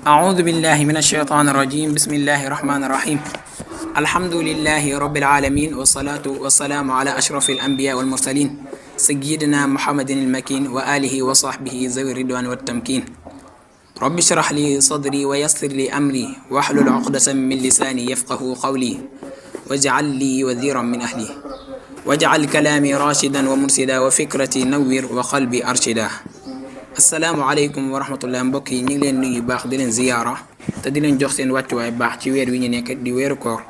أعوذ بالله من الشيطان الرجيم بسم الله الرحمن الرحيم الحمد لله رب العالمين والصلاة والسلام على أشرف الأنبياء والمرسلين سيدنا محمد المكين وآله وصحبه ذوي الرضوان والتمكين رب اشرح لي صدري ويسر لي أمري واحلل عقدة من لساني يفقه قولي واجعل لي وزيرا من أهلي واجعل كلامي راشدا ومرشدا وفكرتي نوّر وقلبي أرشدا asalaamaaleykum wa rahmatullah mbokk yi ñu ngi leen nuyu baax di leen ziyaara te di leen jox seen wàccuwaay baax ci weer wi ñu nekk di weeru koor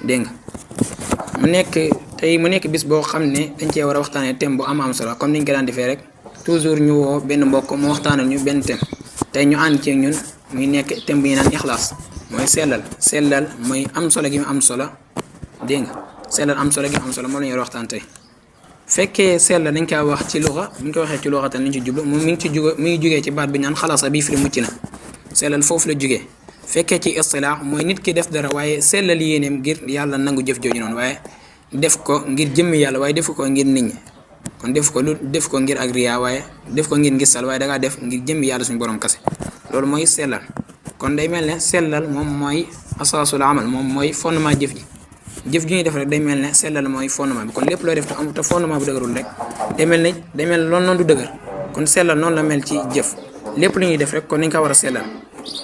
dégg nga mu nekk bis boo xam ne dañ cee war a waxtaanee thème bu am solo comme niñ ko daan defee rek toujours ñu woo benn mbokk mu waxtaanal ñu benn thème tey ñu ànd ci ñun muy nekk thème bu ñu naan ixlaas mooy sellal mooy am solo gi mu am solo dégg nga sellal am solo gi mu am solo moom la ñu war a waxtaan tey. fekkee sellal dañ kaa wax ci luxa bu ñu ko waxee ci luxa tan lañ ci jublu moom mi ngi jugee ci baat bi ñaan xalaasa bii firi mucc na sellal foofu la jugee fekkee ci istilaax mooy nit ki def dara waaye sellal yéeneem ngir yàlla nangu jëf jooju noonu waaye def ko ngir jëmmi yàlla waaye defu ko ngir nit ñi kon def ko ngir ak riyaa waaye def ko ngir ngistal waaye dangaa def ngir jëmmi yàlla suñu borom kase loolu mooy sellal kon day mel ne sellal moom mooy asaasul amal moom mooy fondement jëf ji ñuy def rek day mel ne sellal mooy fondement bi kon lépp looy def te fondement bu dëgërul rek day mel loolu noonu du dëgër kon sellal noonu la mel ci jëf lépp lu ñuy def rek kon ni nga ko war a sellal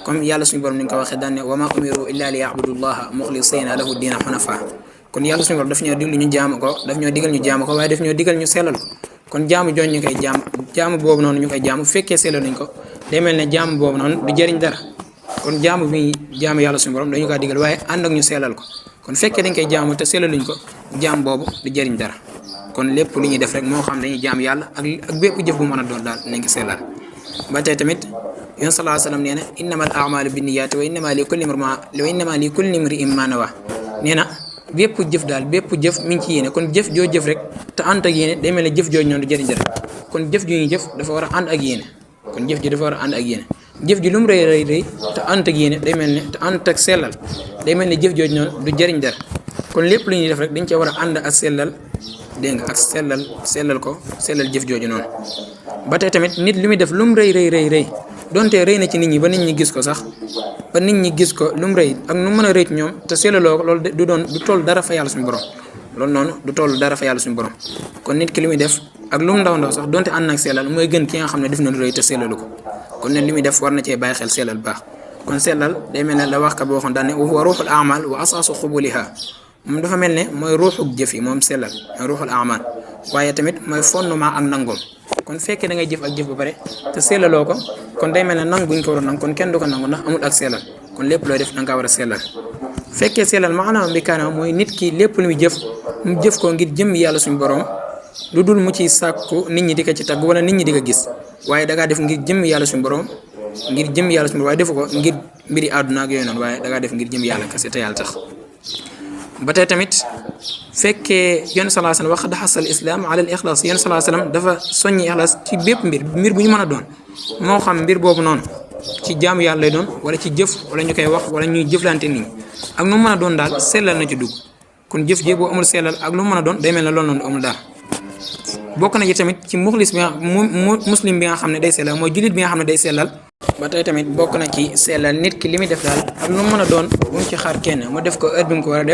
comme yàlla suñu borom ni nga ko waxee daan ne wa ma umiru illa li ya'budullaha mukhlisina lahu diina hunafa kon yàlla suñu borom daf ñoo digal ñu jaamu ko waaye daf ñoo digal ñu sellal ko kon jaamu jooñ ñu koy jaamu boobu noonu ñu koy jaamu fekkee sellal nañ ko day mel ne jaamu boobu noonu du jëriñ dara kon jaamu bi jaamu yàlla suñu borom dañu kaa digal waaye ànd ak ñu sellal ko kon fekkee dañ koy jaamu te sellaluñ ko jaam boobu du jëriñ dara kon lépp lu ñuy def rek moo xam dañuy jaam yàlla ak bépp jëf bu mën a doon daal nañ ko sellal ba tey tamit yon sallallahu alayhi wasallam nee na innamal a'malu binniyaati wa innama li kulli imri'in ma nawa nee na bépp jëf mi ngi ci yéene kon jëf joo jëf rek te ànd ak yéene day mel ne jëf jooju noonu du jëriñ dara kon jëf ju ñuy jëf dafa war a ànd ak yéene jëf ji lu mu rëy te ànd ak yéene day mel ne te ànd ak sellal day mel ne jëf jooju noonu du jëriñ dara kon lépp lu ñuy def rek dañ cee war a ànd ak sellal dégg nga ak sellal jëf jooju noonu ba tey tamit nit li muy def lu mu rëy donte rëy na ci nit ñi ba nit ñi gis ko sax ba nit ñi gis ko lu mu rëy ak nu mën a rëy ci ñoom te sellaloo ko loolu du toll dara fa yàlla suñu borom loolu noonu du toll dara fa yàlla suñu borom kon nit ki li muy def ak lu mu ndaw sax donte ànd ak sellal mooy gën ki nga xam ne def na lu rëy te sellalu ko kon ne li muy def war na cee bàyyi xel sellal baax kon sellal day mel ne la wax ka boo waxoon daan ne wa ruuxul amal wa asaasu xubuliha moom dafa mel ne mooy ruuxug jëf yi moom sellal mooy ruuxul amal waaye tamit mooy fondement ak nangoom kon fekkee da ngay jëf ak jëf ba pare te sellaloo ko kon day mel ne nangu buñ ko war a nangu kon kenn du ko nangu ndax amul ak sellal kon lépp looy def da nga war a sellal fekkee sellal maanaam bi kaanaam mooy nit ki lépp lu muy jëf mu jëf ko ngir jëmm yàlla suñu borom lu dul mu ciy sàkku nit ñi di ko ci tagg wala nit ñi di ko gis waaye dangaa def ngir jëmm yàlla suñu borom waaye defu ko ngir mbiri àdduna ak yooyu noonu waaye dangaa def ngir jëmm yàlla kese te yàlla tax ba tey tamit fekkee yon salaa sallam wax daxasal islam ala al ixlaas yon salaa sallam dafa soññi ixlaas ci bépp mbir bu ñu mën a doon moo xam mbir boobu noonu ci jaamu yàlla lay doon wala ci jëf wala ñu koy wax wala ñuy jëflante nit ñi ak nu mu mën a doon daal sellal na ci dugg kon jëf ji boo amul sellal ak lu mu mën a doon day mel ne loolu noonu amul daal bokk na ci tamit ci muslim bi nga xam ne day sellal mooy jullit bi nga xam ne day sellal ba tey tamit bokk na ci sellal nit ki li muy def daal ak lu mu mën a doon bu mu ci xaar kenn mu def ko heure bi mu ko war a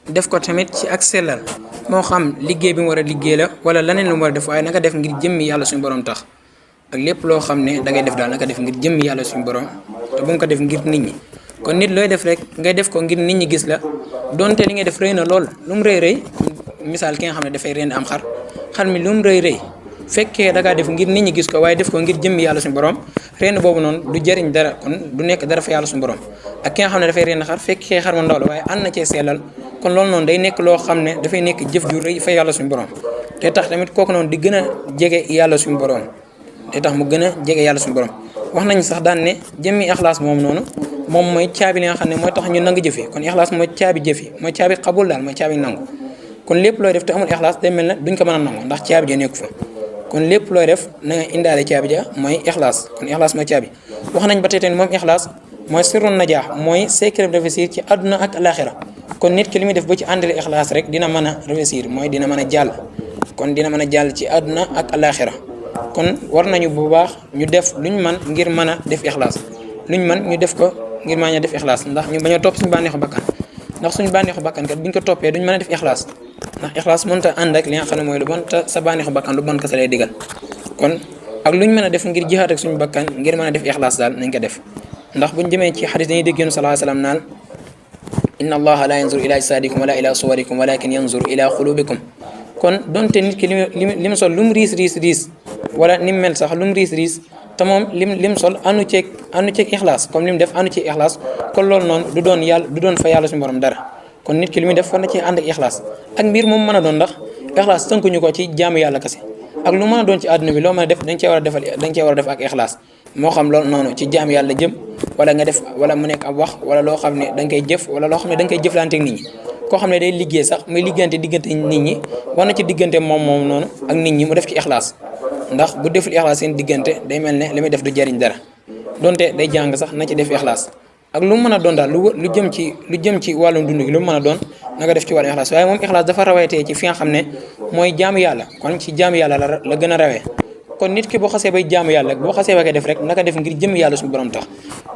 def ko tamit ci ak sellal moo xam liggéey bi mu war a liggéey la wala leneen lu mu war a def waaye naka def ngir jëmmi yàlla suñu borom tax ak lépp loo xam ne dangay def daal naka def ngir jëmmi yàlla suñu borom te bu mu ko def ngir nit ñi kon nit looy def rek ngay def ko ngir nit ñi gis la donte li ngay def rëy na lool lu mu rëy misaal ki nga xam ne dafay rend am xar mi lu mu rëy fekkee dangaa def ngir nit ñi gis ko waaye def ko ngir jëmmi yàlla suñu borom rend boobu noonu du jëriñ dara kon du nekk dara fa yàlla suñu borom ak ki nga xam ne dafay rend xar fekkee xar mu ndaw la waaye ànd na cee sellal kon loolu noonu day nekk loo xam ne dafay nekk jëf ju rëy fa yàlla suñu borom te tax tamit kooku noonu di gën a jege yàlla suñu borom te tax mu gën a jege yàlla suñu borom wax nañ sax daan ne jëmmi ixlaas moom noonu moom mooy caabi li nga xam ne mooy tax ñu nangu jëf yi kon ixlaas mooy caabi jëf yi mooy caabi xabul daal mooy caabi nangu kon lépp looy def te amul ixlaas day mel ne duñ ko mën a nangu ndax caabi ja nekku fa kon lépp looy def na nga indaale caabi ja mooy ixlaas kon ixlaas mooy caabi wax nañ ba tey tamit moom ixlaas mooy sirrun najaax mooy secret de réussir ci àdduna ak alaxira kon nit ki li muy def ba ci àndale ixlaas rek dina mën a réussir mooy dina mën a jàll kon dina mën a jàll ci àdduna ak alaxira kon war nañu bu baax ñu def luñ man ngir mën a def ixlaas luñ man ñu def ko ngir maa ña def ixlaas ndax ñu bañ a topp suñu bànneexu bakkan ndax suñu bànneexu bakkan kat buñ ko toppee duñ mën a def ixlaas ndax ixlaas mënut a ànd ak li nga xam ne mooy lu bon te sa bànneexu bakkan lu bon ka sa lay digal kon ak luñ mën a def ngir jihaat ak suñu bakkan ngir mën a def ixlaas daal nañ ko def ndax buñ jëmee ci xadis dañuy dégg yéen sallallahu alayhi wasallam naan inna allaha la yanzur ila ajsadikum wala ila suwarikum walakin yanzur ila xulubikum kon donte nit ki li mu sol lu mu riis wala ni mu mel sax lu mu riis te moom lim sol anu ceeg ixlaas comme li mu def anu ceeg ixlaas kon loolu noonu du doon fa yàlla suñu borom dara kon nit ki li muy def war na ci ànd ak ixlaas ak mbir moom mën a doon ndax ixlaas tënkuñu ko ci jaamu yàlla kese ak lu mën a doon ci àdduna bi loo mën a def dañ cee war a def ak ixlaas moo xam loolu noonu ci jaamu yàlla jëm wala nga def wala mu nekk ab wax wala loo xam ne da nga koy jëf wala loo xam ne da nga koy jëflante ak nit ñi koo xam ne day liggéey sax muy diggante nit ñi war na ci diggante moom noonu ak nit ñi mu def ci ixlaas ndax bu deful ixlaas seen diggante day mel ne li muy def du jariñ dara donte day jàng sax na ci def ixlaas ak lu mu mën a doon daal lu jëm ci wàllum dund gi lu mu mën a doon na nga def ci wàllu ixlaas waaye moom ixlaas dafa rawetee ci fi nga xam ne mooy jaamu yàlla kon ci jaamu yàlla la gën a rawee kon nit ki boo xasee bay jaamu yàlla boo xasee ba koy def rek naka def ngir jëm yàlla suñu borom tax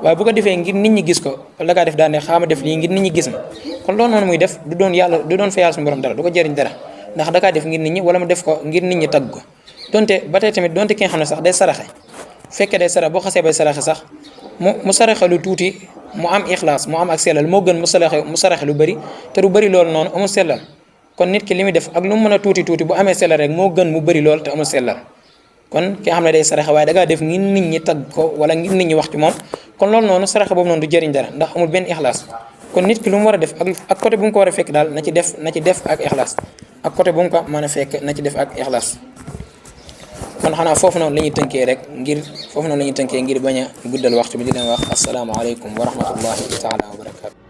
waaye bu ko defee ngir nit ñi gis ko wala kaa def daane xaama def lii ngir nit ñi gis ma kon loolu noonu muy def du doon fa yàlla suñu borom dara du ko jëriñ dara ndax dakaa def ngir nit ñi wala mu def ko ngir nit ñi tagg ko donte ba tey tamit donte ki nga xam ne sax day saraxe fekkee day sarax boo xasee bay saraxe sax mu saraxe lu tuuti mu am ixlaas mu am ak sellal moo gën mu saraxe lu bëri te lu bëri loolu noonu amul sellal kon nit ki li muy def ak lu mu mën a tuuti bu amee sellal rek moo gën mu bëri lool te amul sellal kon ki nga xam ne day saraxe waaye dangaa def ngir nit ñi tagg ko wala ngir nit ñi wax ci moom kon loolu noonu saraxe boobu noonu du jëriñ dara ndax amul benn ixlaas kon nit ki lu mu war a def ak côté bu mu ko war a fekk daal na ci def ak ixlaas ak côté bu mu ko mën a fekk na ci def ak ixlaas kon xanaa foofu noonu la ñuy tënkee ngir bañ a guddal waxtu bi di leen wax asalaamaaleykum wa rahmatullahi taala wa barakatu